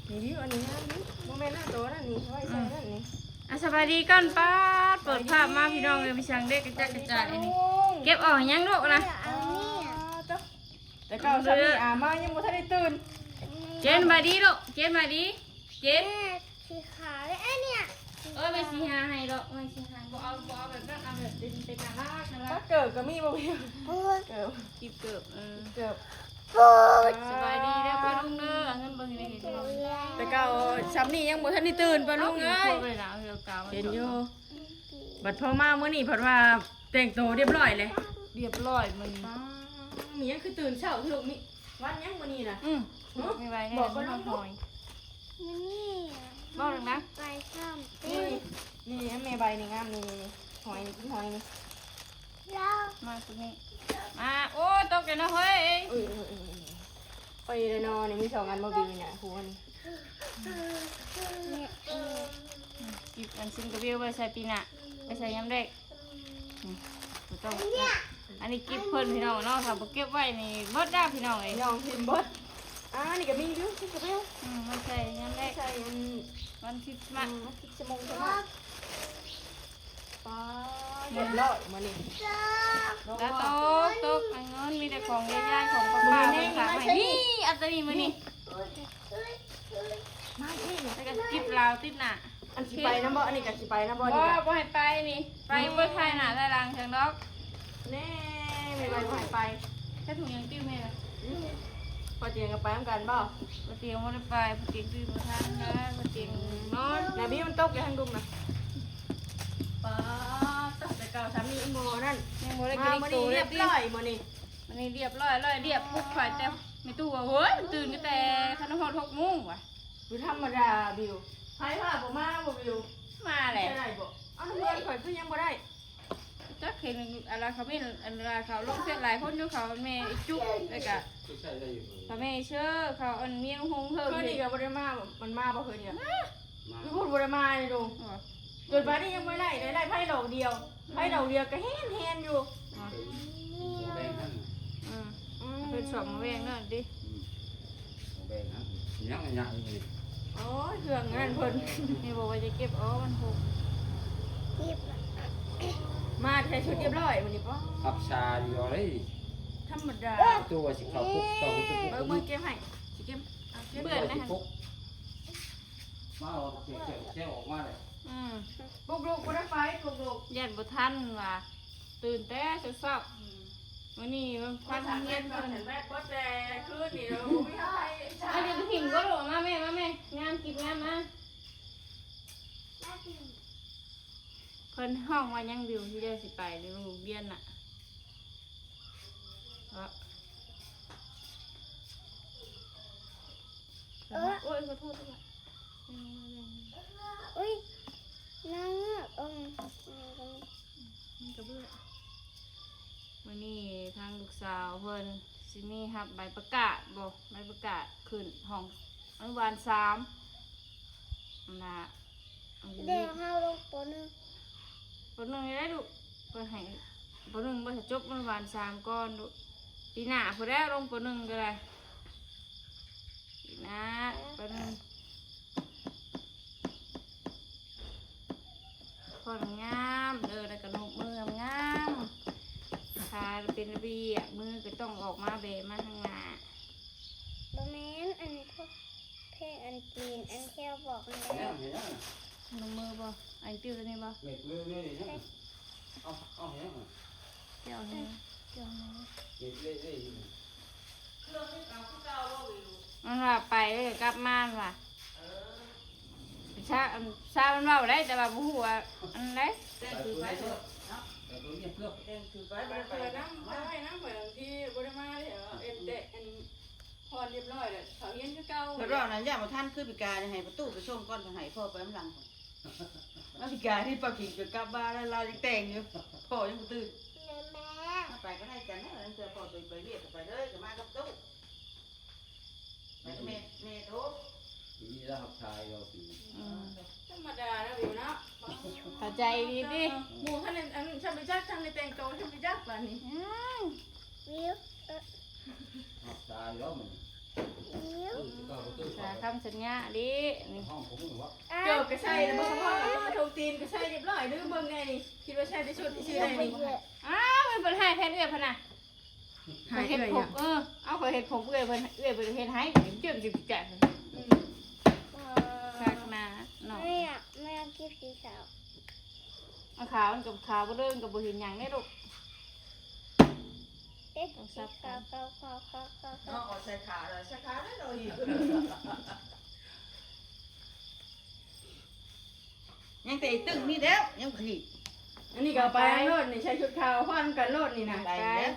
ນີ້ດິ ອັນນີ້ງາມດິ ບໍ່ແມ່ນໜ້າໂຕນັ້ນນີ້ ໄວ້ໃສ່ນັ້ນນີ້. ອ່ະ ສະບາຍດີກ່ອນ ປາດ ເປີດພາບມາ ສະບາຍດີພີ່ນ້ອງເອີຍ ມີຫຍັງເດ້ກະຈັກກະຈາຍນີ້ ເກັບອອກຫຍັງລູກນະ? ເອົານີ້ ແຕ່ເກົ່າຊຳນີ້ ອາ ມາຍັງບໍ່ທັນໄດ້ຕື່ນ. ເຈນ ສະບາຍດີລູກ ເຈນ ສະບາຍດີ ເຈນ ແມ່ ສີຂາວເດ້ ອັນເນີ້ຍ ເອີ ແມ່ຊິຫາໃຫ້ດອກ ແມ່ຊິຫາ ບໍ່ເອົາ ບໍ່ເອົາແບບນັ້ນ ເອົາແບບເປັນ ເປັນໜ້າຮັກ ໜ້າຮັກ. ເກີບກໍມີບໍ່ມີ ໂອ້ຍ ເກີບ ກິບເກີບ ເອີ ເກີບ. ສະບາຍດີເດີປ້າລຸງເດີ ເງິນເບິ່ງນີ້ ແຕ່ເກົ່າຊຳນີ້ຍັງບໍ່ທັນໄດ້ຕື່ນປ້າລຸງເອີຍ. ເຫັນຢູ່ ບັດພໍມາມື້ນີ້ພັດວ່າແຕ່ງໂຕຮຽບຮ້ອຍເລີຍ ຮຽບຮ້ອຍມື້ນີ້. ມີຫຍັງຄືຕື່ນເຊົ້າແທ້ລູກນີ້ ວັນຫຍັງມື້ນີ້ນະ? ອື ບອກປ້າລຸງ ມື້ນີ້ ເວົ້າດັງໆ ໄປຊ້ອມເຕັ້ນ. ນີ້ ນີ້ແມ່ໃບນີ້ງາມ ນີ້ ນີ້ ນີ້ ຫອຍນີ້ ກິນຫອຍນີ້ ມາຕົງນີ້ ມາ ໂອ້ ຕົກແລ້ວເນາະເຮີ້ຍ. ເອີ ເອີ ເອີ ເອີ ໄປແລ້ວເນາະ ນີ້ມີສອງອັນບໍ່ບິວນີ້ ຫົວນີ້ ກິບອັນຊິງກະບິວໄວ້ໃສ່ປີໜ້າ ໄວ້ໃສ່ຍາມແລກ. ອື ບໍ່ຕ້ອງ ອັນນີ້ກິບເພິ່ນພີ່ນ້ອງເນາະ ຖ້າບໍ່ເກັບໄວ້ນີ້ເບິດດາພີ່ນ້ອງເອີຍ ນ້ອງຖິ້ມເບິດ. ອ່າ ນີ້ກໍມີຢູ່ ຊິກະເບວ ອື ມັນໃສ່ຍາມແລກ ໃສ່ອັນ ວັນຄຣິສມາສ ອື ຄຣິສມາສ ປາດ ຮຽບຮ້ອຍມື້ນີ້ ແລ້ວຕົກ ຕົກ ອັນນັ້ນມີແຕ່ຂອງຍາຍໆ ຂອງປ້າໆ ເພິ່ນຝາກໃຫ້ ນີ້ ອັນຕົວນີ້ມື້ນີ້ ມານີ້ ແລ້ວກໍກິບລາວຕິດໜ້າ. ອັນຊິໄປນຳບໍ່? ອັນນີ້ກໍຊິໄປນຳບໍ່? ບໍ່ ນີ້ກໍ ບໍ່ໃຫ້ໄປນີ້ ໄປບໍ່ຖ່າຍໜ້າຖ່າຍຫຼັງເຖິງດອກ. ແນ່ ແມ່ໄປບໍ່ໃຫ້ໄປ ແຕ່ຖົງຫຍັງຕິວແມ່ນະ? ອື ພໍ່ຕຽງກໍໄປນຳກັນບໍ່? ພໍ່ຕຽງບໍ່ໄດ້ໄປ ພໍ່ຕຽງຕື່ນບໍ່ທັນນະ ພໍ່ຕຽງນອນ. ນາບີມັນຕົກຢູ່ທາງລຸ່ມນະ ປາດ ແຕ່ເກົ່າຊຳນີ້ບໍ່ນັ້ນ ຍັງບໍ່ໄດ້ ມາມື້ນີ້ຮຽບຮ້ອຍ ມື້ນີ້ ມື້ນີ້ຮຽບຮ້ອຍ ຮ້ອຍລຽບ ປຸກຂ້ອຍແຕ່ ແມ່ຕູ້ວ່າ ໂອ້ຍ ມັນຕື່ນຕັ້ງແຕ່ ຄັນຮອດຫົກໂມງວ່າ. ບໍ່ທຳມະດາບິວ ໃຜວ່າບໍ່ມາບໍ່ບິວ ມາແຫຼະ ໄດ້ບໍ່? ເອົ້າ ເຮືອນຂ້ອຍຄືຍັງບໍ່ໄດ້ ຈັກເຫັນອັນລະຄອມເມັນ ອັນລະເຂົາລົງເຟສຫຼາຍຄົນຢູ່ ເຂົາແມ່ອີກຈຸກ ແລ້ວກະເຂົາແມ່ເຊີ ເຂົາອັນເມຍລຸງຫົງເຮີ ຄືນີ້ກໍບໍ່ໄດ້ມາ ມັນມາບໍ່ຄືນີ້ ມາ ຄືພຸ້ນບໍ່ໄດ້ມານີ້ລຸງ ຈົນປານນີ້ຍັງບໍ່ໄດ້ ໄດ້ ໄດ້ໄຟດອກດຽວ ໄຟດອກດຽວກໍແຮນໆຢູ່. ອືມ ເພິ່ນສອງແວງນັ້ນຕິ ອືມ ແວງນັ້ນ ຍັງຍັງຢູ່ນີ້ ໂອ້ຍ ເຄື່ອງນັ້ນເພິ່ນ ແມ່ບອກວ່າຈະເກັບອອກ ມັນຫົກ ເກັບ ມາໃສ່ຊຸດຮຽບຮ້ອຍມື້ນີ້ ປະ ຮັບຊາຢູ່ເລີຍ ທຳມະດາ ຕົວຊິເຂົ້າຄຸກ ເຂົ້າຄຸກ ເບິ່ງ ເບິ່ງ ເກັບໃຫ້ ຊິເກັບ ເອົາ ເກັບ ເບື່ອນນະ ມາເອົາເຈົ້າ ເຈົ້າອອກມາເລີຍ ອືມ ປຸກລູກບໍ່ໄດ້ໄປ ປຸກລູກ ຢ້ານບໍ່ທັນວ່າ ຕື່ນແຕ່ເຊົ້າໆ ອືມ ມື້ນີ້ວັນພັກໂຮງຮຽນເພິ່ນ ແບດເບິດແຕ່ຄືນນີ້ບໍ່ມີໃຜ ອັນນີ້ໄປຖິ້ມກໍລູກ ມາແມ່ ມາແມ່ ງາມກິນງາມ ມາ ເພິ່ນຮ້ອງວ່າຫຍັງ? ບິວ ທີ່ເຈົ້າຊິໄປໂຮງຮຽນນະ ເອີ ໂອ້ຍ ຂໍໂທດ ໂອ້ຍ ນາງເງືອກ ເອີ ມັນກະເບື່ອ ມື້ນີ້ທາງລູກສາວເພິ່ນຊິມີຮັບໃບປະກາດບໍ່ ໃບປະກາດຂຶ້ນຫ້ອງອະນຸບານສາມ ນະ ດຽວເຮົາລົງ ປໍໜຶ່ງ ປໍໜຶ່ງໄດ້ລູກ ເພິ່ນໃຫ້ປໍໜຶ່ງບໍ່ ໃຫ້ຈົບອະນຸບານສາມກ່ອນລູກ ປີໜ້າພຸ້ນແຫຼະລົງປໍໜຶ່ງກໍໄດ້ ປີໜ້າ ປໍໜຶ່ງ ຜ່ອນງາມເດີ ແລ້ວກໍນົບມືງາມໆ ຂາເປັນລະບຽບ ມືກໍຕ້ອງອອກມາແບມາທາງໜ້າ ບໍ່ແມ່ນ ອັນພວກ ເພງອັນຈີນ ອັນທີ່ເຈົ້າບອກນັ້ນແຫຼະ ເຮັດຫຍັງ ເຮັດຫຍັງ ນົບມືບໍ່ ອັນຕິວຕົວນີ້ບໍ່ ເຮັດເລີຍໆ ເຮັດຫຍັງ ເອົາ ເອົາ ເຮັດຫຍັງ ແກ້ວນີ້ ແກ້ວນີ້ ເຮັດເລີຍໆ ມັນວ່າໄປແລ້ວກໍກັບມາ ມັນວ່າ ເອີ ຊາ ອັນ ຊາ ມັນເວົ້າໄດ້ ແຕ່ວ່າບໍ່ຮູ້ວ່າອັນໃດ ແຕ່ງຄືໄປເນາະ ແຕ່ງຄືໄປ ບໍ່ໄດ້ເປີດນຳ ໄປໄວ້ນຳ ບາງທີບໍ່ໄດ້ມາເດ້ ເອັນແຕ່ອັນ ຜ່ອນຮຽບຮ້ອຍແລ້ວ ເຂົ້າຮຽນຄືເກົ່າ ເພິ່ນເວົ້ານັ້ນ ຢ້ານບໍ່ທັນ ຄືປີກາຍໃຫ້ປະຕູໄປສົ່ງກ່ອນ ໃຫ້ພໍ່ໄປນຳຫຼັງ ປີກາຍນີ້ປາກິນກໍກັບມາແລ້ວ ລາວຍັງແຕ່ງຢູ່ ພໍ່ຍັງບໍ່ຕື່ນ ແມ່ ໄປກໍໄດ້ກັນນະ ເທື່ອພໍ່ໂຕໄປວຽກກໍໄປເລີຍ ກໍມາກັບປະຕູ ໄປກັບແມ່ ແມ່ໂຕ ມີລາວຮັບໃຊ້ລາວຊິ ອືມ ທຳມະດານະ ບິວເນາະ ເຂົ້າໃຈດີຕິ ໝູ່ຫັ້ນ ອັນ ຊ່ຳໄປຈັກ ຊ່ຳໄດ້ແຕ່ງໂຕ ຊ່ຳໄປຈັກບາດນີ້ ອ້າວ ບິວ ເອີ ຮັບຕາຍແລ້ວມັນ ສາຄຳສັນຍາເດ້ນີ້ ເກີບກໍໃສ່ແລ້ວ ບໍ່ສະເພາະກະໂທງຕີນກໍໃສ່ຮຽບຮ້ອຍ ລືມເບິ່ງແດ່ນີ້ ຄິດວ່າໃສ່ແຕ່ຊຸດຊື່ໆ ໄດ້ນີ້ ອ້າວ ມັນເພິ່ນໃຫ້ແຜ່ນເອື້ອຍເພິ່ນນະ ໃຫ້ເອື້ອຍ ເອີ ເອົາ ຂ້ອຍເຮັດຜົມເອື້ອຍເພິ່ນ ເອື້ອຍເພິ່ນເຮັດໃຫ້ ເຈີມຊິຈັກ ອືມ ຄັກນາເນາະ ແມ່ ແມ່ກິບສີຂາວ ອາ ຂາວມັນກໍຂາວເບິດເລີຍ ມັນກໍບໍ່ເຫັນຫຍັງເດ້ລູກ ເອະ ຂາວ ຂາວ ຂາວ ຂາວ ຂາວ ເນາະ ເອົາໃສ່ຂາວ ໃສ່ຂາວແລ້ວເນາະ ຍັງແຕ່ອີກຕຶ້ງນີ້ແລ້ວ ຍັງບໍ່ຖີກ ອັນນີ້ກໍເອົາໄປໂລດນີ້ ໃສ່ຊຸດຂາວພ້ອມກັນໂລດນີ້ນະ ໄປແລ້ວ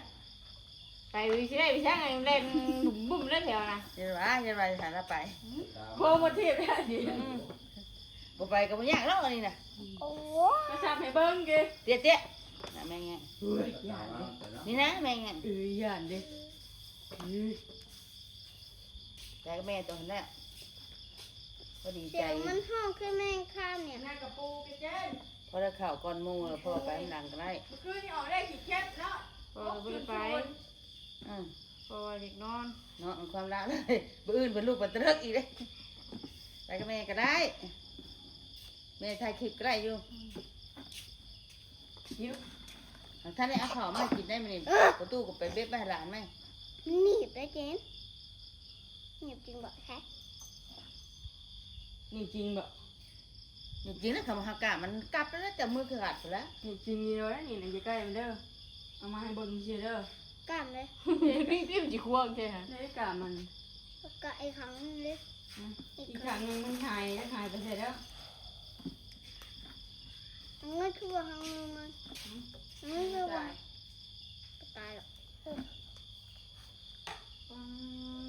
ໄປ ຊິໄດ້ໄປຊ່າງ ແລ່ນບຸ້ມໆ ເລີຍແຖວນະ ຢ່າວ່າ ຢ່າວ່າ ຫາລາວໄປ ໂຄມາທີບແລ້ວນີ້ ອືມ ບໍ່ໄປກໍບໍ່ຍາກດອກອັນນີ້ນະ ໂອ້ ມາສັບໃຫ້ເບິ່ງເກ ເຕະໆ ນະແມ່ງ ເອີຍ ຢ້ານເດ້ ນີ້ນະແມ່ງ ເອີຍ ຢ້ານເດ້ ເອີຍ ແຕ່ກໍແມ່ຕົວຫັ້ນແຫຼະ ພໍດີໃຈ ສຽງມັນຮ້ອງຄືແມງຄາມນີ້ ນາກະປູກະເຈນ ພໍໄດ້ເຂົ້າກ່ອນໝູ່ ແລ້ວພໍໄປນຳຫຼັງກໍໄດ້ ມື້ຄືນນີ້ອອກແລ້ວຂີ້ເຂດເນາະ ເອີ ບໍ່ໄດ້ໄປ ອືມ ເພາະວ່າຢາກນອນເນາະ ຄວາມລະເລີຍ ມື້ອື່ນເພິ່ນລຸກມາຕະເລິກອີກເດ້ ໄປກັບແມ່ກໍໄດ້ ແມ່ຖ່າຍຄລິບກໍໄດ້ຢູ່ ອືມ ຫິວ ທັນໄດ້ເອົາເຂົ້າມາໃຫ້ກິນໄດ້ມື້ນີ້ ປະຕູກໍໄປເບັດໄວ້ໃຫ້ຫຼານໄໝ ໜີບໄດ້ເຈນ ໜີບຈິງບໍ່ແທ້ ໜີບຈິງບໍ່ ໜີບຈິງແລ້ວ ຄຳຫາກາມັນກັບແລ້ວ ຈັບມືຂາດພຸ້ນແຫຼະ ໜີບຈິງນີ້ແຫຼະ ນີ້ນະ ຢ່າໃກ້ມັນເດີ ເອົາມາໃຫ້ເບິ່ງຊື່ເດີ ກ້າມເດ້ ພິມຈິຄວງແທ້ຫະ ໄດ້ກ້າມມັນ ກະອີກຂ້າງໜຶ່ງເດ້ ອືມ ອີກຂ້າງໜຶ່ງມັນຫາຍ ຫາຍໄປໃສແລ້ວ ມັນຄືວ່າທາງມືມັນ ອືມ ມັນຄືວ່າ ຕາຍ ບໍ່ຕາຍດອກ ອືມ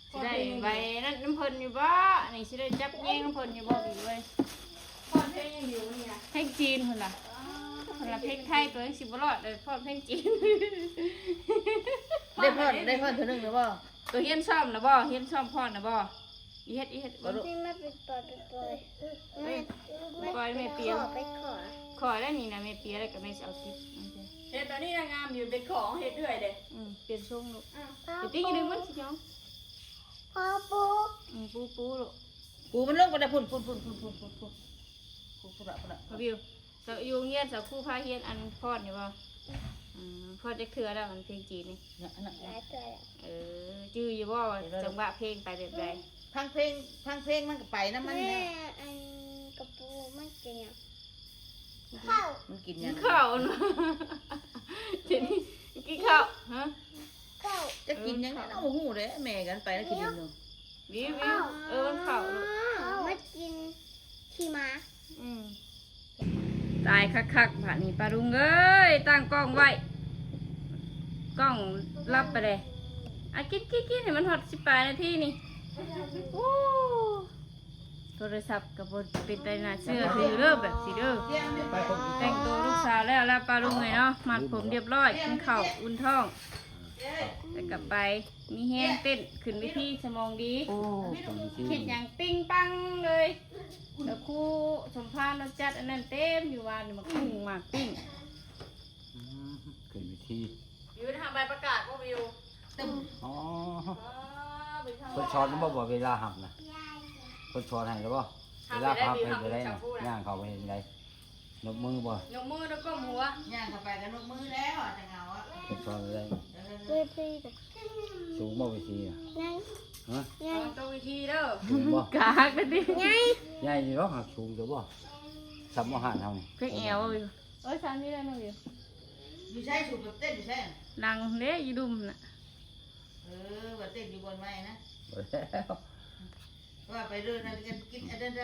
ຊິໄດ້ໄປນັ້ນນຳເພິ່ນຢູ່ບໍ່ ນີ້ຊິໄດ້ຈັບແຍງນຳເພິ່ນຢູ່ບໍ່ ບິວເອີຍ ຟ້ອນເພງຫຍັງຢູ່ນີ້ນະ ເພງຈີນພຸ້ນລະ ອໍ ພຸ້ນລະ ເພງໄທຕົວຍັງຊິບໍ່ລອດເລີຍ ຟ້ອນເພງຈີນ ໄດ້ຟ້ອນ ໄດ້ຟ້ອນເທື່ອໜຶ່ງແລ້ວບໍ່ ຕົວຮຽນຊ້ອມລະບໍ່ ຮຽນຊ້ອມຟ້ອນລະບໍ່ ອີເຮັດ ອີເຮັດ ບໍ່ລູກ ຊິມາເປັນປອຍເປັນປອຍ ເອີຍ ແມ່ ແມ່ ປອຍແມ່ເປຍ ຂໍໄປຂໍ ຂໍໄດ້ນີ້ນະ ແມ່ເປຍແລ້ວກໍແມ່ຊິເອົາຕິດ ເຮັດແບບນີ້ນະງາມຢູ່ ເປັນຂອງເຮັດເລື້ອຍເດ້ ອືມ ປ່ຽນຊົງລູກ ອືມ ໄປຕິ ຢ່າດຶງມັນຊິຫຍອງ ພໍປູ ອືມ ປູ ປູລູກ ປູມັນລົງໄປໄດ້ພຸ້ນ ພຸ້ນ ພຸ້ນ ພຸ້ນ ພຸ້ນ ພຸ້ນ ພຸ້ນ ພຸ້ນ ພຸ້ນລະ ພຸ້ນລະ ພໍ່ບິວ ເຈົ້າຢູ່ໂຮງຮຽນ ສາວຄູພາຮຽນອັນຟ້ອນຢູ່ບໍ່? ອືມ ຟ້ອນຈັກເທື່ອແລ້ວ ອັນເພງຈີນນີ້? ນະ ນະ ຫຼາຍເທື່ອແລ້ວ. ເອີ ຈື່ຢູ່ບໍ່ວ່າຈັງຫວະເພງໄປແບບໃດ? ອືມ ຟັງເພງ ຟັງເພງມັນກໍໄປນຳມັນແລ້ວ. ແມ່ ອັນກະປູມັນກິນຫຍັງ? ເຂົ້າ ມັນກິນຫຍັງ? ເຂົ້ານະ ກິນ ກິນເຂົ້າ ຮະ? ເຂົ້າ ຈັກກິນຫຍັງ ເອີ ເຮົາບໍ່ຮູ້ເດ້ ແມ່ກັນໄປແລ້ວກິນຫຍັງຢູ່. ວິວ ວິວ ເອີ ມັນເຂົ້າລູກ ມັນກິນຂີ້ໝາ. ອືມ ຕາຍຄັກໆ ບາດນີ້ປ້າລຸງເອີຍ ຕັ້ງກ້ອງໄວ້ ກ້ອງຫຼັບໄປເດ້. ອ່ະ ກິນ ກິນ ກິນ ໃຫ້ມັນຮອດສິບປາຍນາທີນີ້. ໂອ້ ໂທລະສັບກໍບໍ່ເປັນຕາໜ້າເຊື່ອຖືເດີ ແບບຊີ້ເດີ. ແຕ່ງໂຕລູກສາວແລ້ວ ແລ້ວປ້າລຸງເອີຍເນາະ ມັດຜົມຮຽບຮ້ອຍ ກິນເຂົ້າອຸ່ນທ້ອງ ແລ້ວກໍໄປ. ມີແຮງເຕັ້ນ ຂຶ້ນເວທີສະໝອງດີ. ໂອ້ ຂຶ້ນເວທີ ຄິດຫຍັງປິງປັງເລີຍ. ແລ້ວຄູສົມພານລາວຈັດອັນນັ້ນເຕັມຢູ່ວ່ານີ້ ໝາກຫຸ່ງໝາກປີ້ງ. ອືມ ຂຶ້ນເວທີ ຢູ່ທາງໃບປະກາດບໍ່ວິວ? ອໍ ເພິ່ນສອນແລ້ວບໍ່ ເວລາຮັບນະ ເພິ່ນສອນໃຫ້ແລ້ວບໍ່? ເວລາເຂົາໄປບໍ່ໄດ້ນະ ຍ່າງເຂົ້າໄປເຮັດຈັ່ງໃດ? ນົບມືບໍ່? ນົບມືແລ້ວກົ້ມຫົວ. ຍ່າງເຂົ້າໄປກໍນົບມືແລ້ວ ຈັ່ງເອົາອະ ເພິ່ນສອນແລ້ວ. ເອີ ເວທີ ສູງບໍ່ເວທີນະ? ໃຫຍ່ ຮະ? ໃຫຍ່ ເອົາຕົວເວທີເດີ. ສູງບໍ່? ກະຫັກເລີຍຕິ. ໃຫຍ່ ໃຫຍ່ຢູ່ດອກ ຫາກສູງຢູ່ບໍ່? ສ່ຳບໍ່ຫານເຮົານີ້ ເພງແອວຢູ່. ເອີ ສ່ຳນີ້ແຫຼະນ້ອງວິວ. ຢູ່ໃສສູງ ໄປເຕັ້ນຢູ່ໃສ? ຫຼັງເດ້ ຢູ່ລຸ່ມນະ. ເອີ ວ່າເຕັ້ນຢູ່ບ່ອນໃໝ່ນະ. ບໍ່ແລ້ວ ວ່າໄປເດີນະ ກິນອັນນັ້ນນ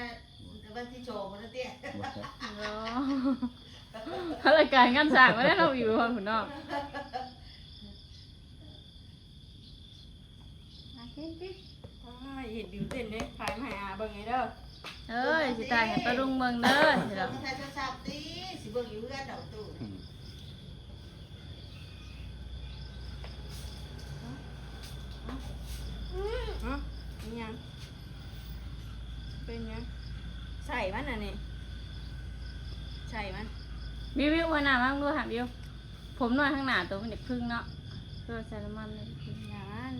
ະ ວັນທີສອງພຸ້ນນະເຕ້. ບໍ່ແລ້ວ ໂອ້ ລາຍການງານສ້າງໄວ້ແລ້ວເນາະ ຢູ່ພຸ້ນເນາະ. ອ່ະ ກິນ ກິນ ໂອ້ຍ ເຫັນບິວເຕັ້ນເດ້ ຖ່າຍມາໃຫ້ອາເບິ່ງແດ່ເດີ. ເອີຍ ຊິຖ່າຍໃຫ້ປ້າລຸງເບິ່ງເດີ. ຊິລອງຖ່າຍໂທລະສັບຕິ ຊິເບິ່ງຢູ່ເຮືອນດອກຕູ້. ຮະ? ອີຫຍັງ? ເປັນຫຍັງ? ໃສ່ມັນອັນນີ້ ໃສ່ມັນ. ວິວ ວິວ ຫົວໜ້າມາເບິ່ງດູຫາ ວິວ. ຜົມນ້ອຍຂ້າງໜ້າໂຕມັນຢາກເພິ່ງເນາະ ເພື່ອໃສ່ນ້ຳມັນ.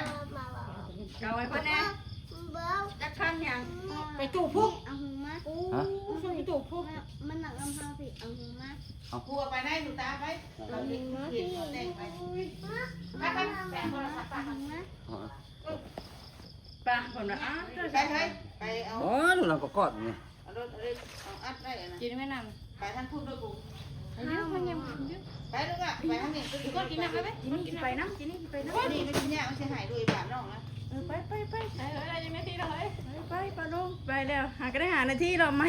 ເອົາໄວ້ເພິ່ນແດ່ ຈັກພັນຫຍັງ ໄປຕູ້ພຸ້ນ ເອົາຫູມາ ໂອ້ ຮະ ສົ່ງໄປຕູ້ພຸ້ນ ມານັ່ງນຳເຮົາພີ້ ເອົາຫູມາ ເອົາ ຜູ້ເອົາໄປໄດ້ ດູຕາໄປ ເອົາເຮັດ ເຮັດເຂົາແຕ່ງໄປ ໄປ ໄປ ໄປເອົາໂທລະສັບ ເອົາຫູມາ ອໍ ໄປ ເພິ່ນວ່າ ອ້າວ ໄປເຮີ້ຍ ໄປເອົາ ອໍ ລູກນາງກໍກອດນີ້ ເອົາລົດ ເອົາເລີຍ ເອົາອັດໄວ້ອັນນັ້ນ ກິນໄວ້ນຳ ໄປທາງພຸ້ນເດີ້ກູ ໄປເດີ້ ໄປເດີ້ ໄປລູກອະ ໄປທາງນີ້ ກິນ ກິນນ້ຳໄດ້ໄໝ? ກິນນີ້ ກິນໄປນຳ ກິນນີ້ ກິນໄປນຳ ນີ້ມັນຊິຍາກ ມັນຊິຫາຍໂດຍບາດນ້ອງນະ ເອີ ໄປ ໄປ ໄປ ໄປເອີຍ ໄດ້ຈັກນາທີແລ້ວເຮີ້ຍ ໄປ ໄປ ປາລຸງ ໄປແລ້ວ ຫາກໍໄດ້ຫ້ານາທີແລ້ວ ໄໝ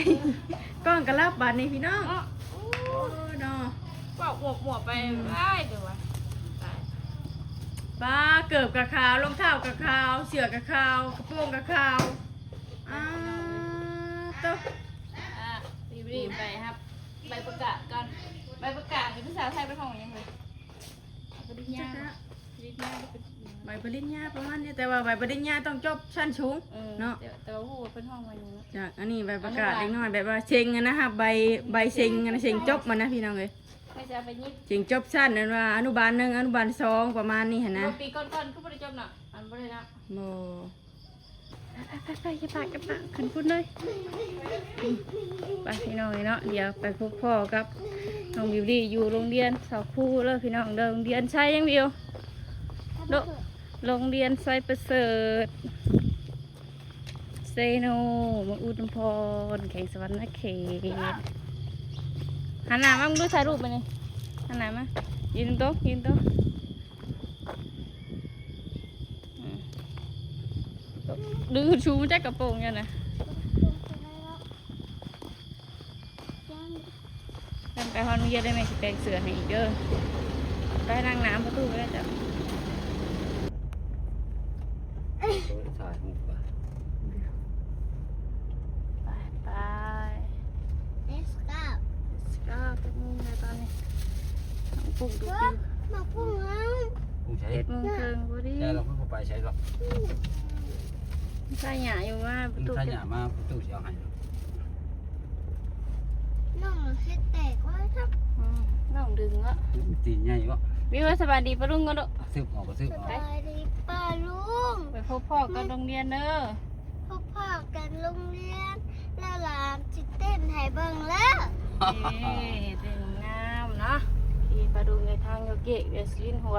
ກ້ອງກໍຫຼັບບາດນີ້ພີ່ນ້ອງ ເນາະ ໂອ້ ເນາະ ເວົ້າອວບໆໄປ ອືມ ໄປເດີ້ວ່າ ໄປ ປ້າ ເກີບກໍຂາວ ລອງເທ້າກໍຂາວ ເສື້ອກໍຂາວ ກະໂປງກໍຂາວ ອ້າໂຕ ອ່າ ຣີບໆໄປຮັບໃບປະກາດກ່ອນ ໃບປະກາດນີ້ພາສາໄທເປັນຫ້ອງຫຍັງເອີຍ? ປະລິນຍາ ປະລິນຍາ ໃບປະລິນຍາປະມານນີ້ ແຕ່ວ່າໃບປະລິນຍາຕ້ອງຈົບຊັ້ນສູງ ເອີ ເນາະ ແຕ່ ແຕ່ວ່າຮູ້ວ່າເພິ່ນຮ້ອງວ່າຫຍັງເນາະ ຈາກອັນນີ້ໃບປະກາດ ອະນຸບານ ເດັກນ້ອຍ ແບບວ່າເຊັງຫັ້ນນະ ຮັບໃບ ໃບເຊັງຫັ້ນນະ ເຊັງຈົບມັນນະ ພີ່ນ້ອງເອີຍ ໃຫ້ຊິເອົາໄປຍິບ ເສັງຈົບຊັ້ນ ອັນວ່າອະນຸບານໜຶ່ງ ອະນຸບານສອງ ປະມານນີ້ຫັ້ນນະ ແຕ່ວ່າປີກ່ອນໆຄືບໍ່ໄດ້ຈົບເນາະ ອັນບໍ່ໄດ້ເນາະ ບໍ່ ໄປໆໆ ຢ່າປາກ ຢ່າປາກ ຂຶ້ນພຸ້ນເລີຍ ໄປພີ່ນ້ອງເອີຍເນາະ ດຽວໄປພົບພໍ້ກັບນ້ອງບິວລີຢູ່ໂຮງຮຽນສາວຄູເດີພີ່ນ້ອງເດີ ໂຮງຮຽນໄຊຫຍັງບິວ ໂລ ໂຮງຮຽນໄຊປະເສີດ ເຊໂນ ເມືອງອຸທຸມພອນ ແຂວງສະຫວັນນະເຂດ ຫັນໜ້າມາເບິ່ງດູ ຖ່າຍຮູບມານີ້ ອັນນັ້ນມາ ຢືນໂຕະ ຢືນໂຕະ ອືມ ດື້ຊູຈັກກະໂປງຢູ່ນະ. ເດີນໄປຮອດໂຮງຮຽນໄດ້ແມ່ຊິແປງເສື້ອໃຫ້ອີກເດີ. ໄປລ້າງນ້ຳປະຕູໄວ້ແລ້ວຈ້ະ. ຖ່າຍຮູບກ່ອນ. ໄປ ໄປ. Let's go. Let's go. ຈັກໂມງແລ້ວຕອນນີ້? ນ້ອງປຸ້ງດູ ເອີ ມາປຸ້ງເຮົາ ປຸ້ງໃສ? ເຈັດໂມງເຄິ່ງພໍດີ. ແລ້ວເຮົາກໍບໍ່ໄປໃສດອກ. ອືມ ໄຖຫຍ້າຢູ່ວ່າປະຕູ ໄຖຫຍ້າມາປະຕູຊິເອົາໃຫ້. ນ້ອງເຮັດແຕກໄວ້ທັບ ອືມ ນ້ອງດຶງເນາະ. ມັນຕີນໃຫຍ່ເບາະ. ບິວວ່າສະບາຍດີປ້າລຸງກ່ອນເນາະ. ຊຶບອອກ ຊຶບອອກ. ສະບາຍດີປ້າລຸງ. ໄປພົບພໍ້ກັນໂຮງຮຽນເດີ. ພົບພໍ້ກັນໂຮງຮຽນ ແລ້ວຫຼານຊິເຕັ້ນໃຫ້ເບິ່ງເດີ. ເອີ ເຕັ້ນງາມເນາະ. ທີ່ປ້າລຸງໃນທາງໂຍເກະ ດຽວຊິວິນຫົວ.